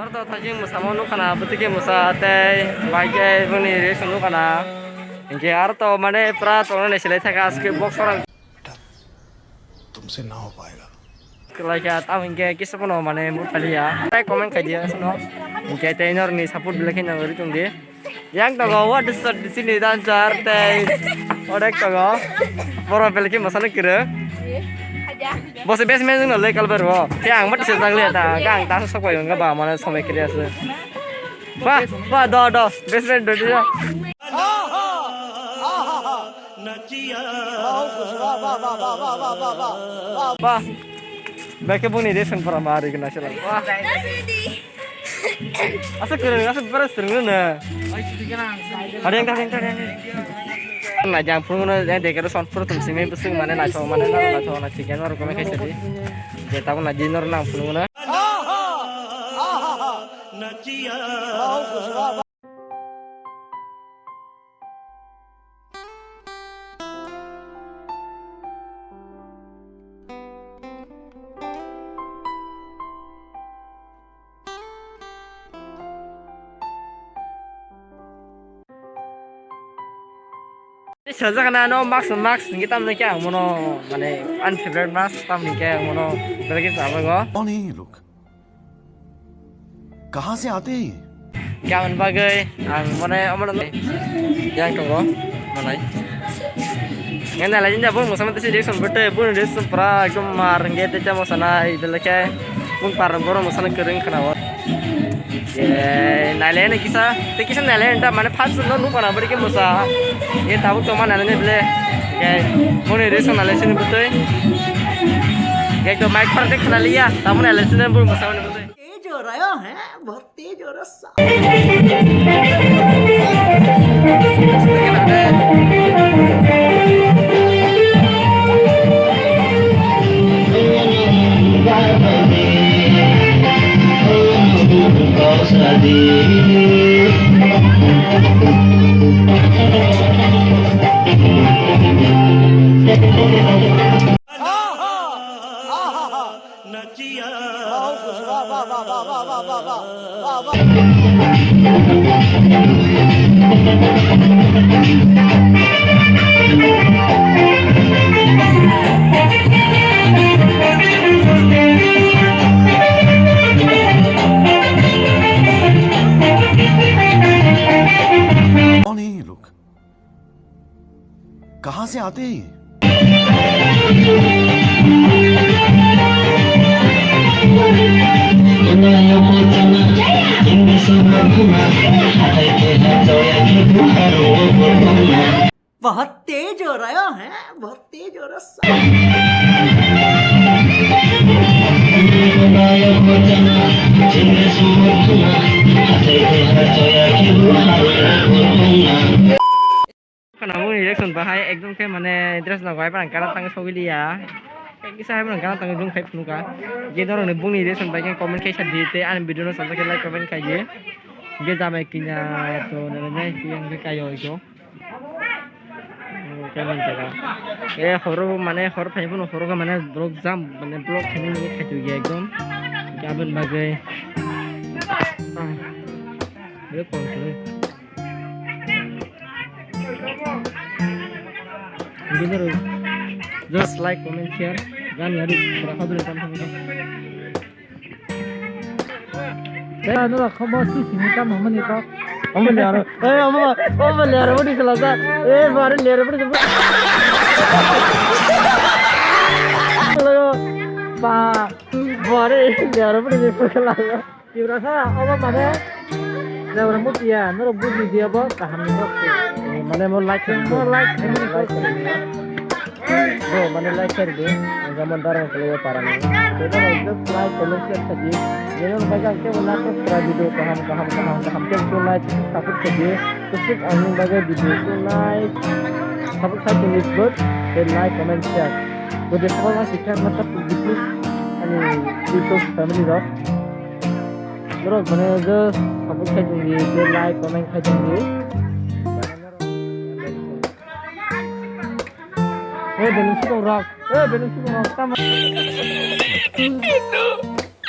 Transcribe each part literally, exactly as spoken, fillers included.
To thajing mwsamo nukha na, bwtwkhe mwsa tei bai khe bini reaction nukha na. Hinkhe aro to mane pura tongnani silai thaka aske box orang. Tumse na ho payega. Kwlai kha, tamo hinkhe kisa phano mane mut paliya. Tai comment khai diya suno. Hinkhe tei norni support belai khe nang ri tong di. Yang tongo, what is the sini dancer tei. Odek tongo. Boro belai khe masana kire. Bose best man no le kalbar wo. Te ang mati se tang le ta. Kang ta sok bai ga ba mane somai kire ase. Ba, ba, do, do. Best man do dia. Ba. Beke buni de sen para mari gna sela. Ba. Asa kere, asa bara sirung na. Hadeng, hadeng, hadeng. Na jang phunung na, jang dekero son phuru tum simi pusung mane na so mane na na so na chicken or kome khai sedi. Je tabu na dinner na phunung na. Sajak na no mask, mask ni tam ni kya mono mane unfavorite mask tam ni kya mono belki sabago. Oni look. Kahan se aate hain? Kya bagwi ang mane omono yang tongo manai. Ngai nalai jinda bung musama tesi reaction bete bung reaction pura ekdom mar nge te chamo sanai belke bung par boro musana kering khana o. Ye nalai ne kisa te kisa nalai enta mane first no nu pana bari ke musa. Ye tabuk to mana ne ble. Ke mone reaction nalai sini bete. Ke to mic par te khana liya tabuk nalai sini bung musama ne bete. तेज हो रहा है, बहुत तेज हो रहा है। Oni look. कहाँ से आते हैं ये? बहुत तेज हो रहा है, बहुत तेज हो रहा है। Khana bungni reaction bahai ekdom khe mane interest no bai parang kana tang sogiliya. Kisa hai parang kana tang jung khai phunukha. Je norok ni bungni reaction bai khe comment khe sa di tei ani video no sajak khe like comment khai di. Je jamai kinya to nene nai kiyang khe kayo iko. Comment jaga. E horo mane hor phai phunu horo mane vlog jam mane vlog khaini mane khai tu ya ekdom. Jabon bagwi. Ah. Re kon khlo. Just like, comment, share. Gan yari pura khabri tam tam. Tei ano rok khobo si sini tam hamani kok. Omo le aro. Eh, omo, omo le aro budi khala sa. Eh, bare le aro budi. Ba, bare le aro budi khala. Tiprasa, obo mane, Jagra Mutia, norok buji di obo, kaham ni kok se. Eh, mane mo like khaidi. Mo like khaidi. Like khaidi. Bro, mane like khaidi. Ang jamon darang kele para ni. Tebo no just like, comment, share khaidi. Jeno bai jang kebo na subscribe video kaham, kaham, kaham, kaham. Thank you, like, support khaidi. Kusuk ang ni bagai video ko like, support khaidi ni bot. Then like, comment, share. Bo de support ma sikha na sab video. Ani YouTube family rok. Norok mane just support khai tong di, je like, comment khai tong di. Eh, belum sukong rok. Eh, belum sukong rok. Tama.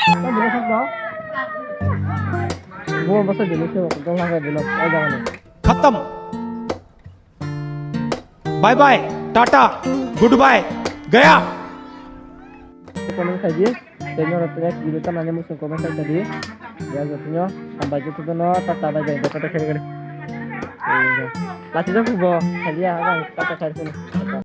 Tama belum sukong rok. Bo basa dili se ko dong ha dilo. Ai jagani. खत्म। Bye bye, tata, goodbye, गया। Comment khai di. Tei norok next video tamo nani muchung comment khai di. Ya jotono hambai jotono tata bai bai kota khai gari. Lati jok bo khai ya ang tata khai sini.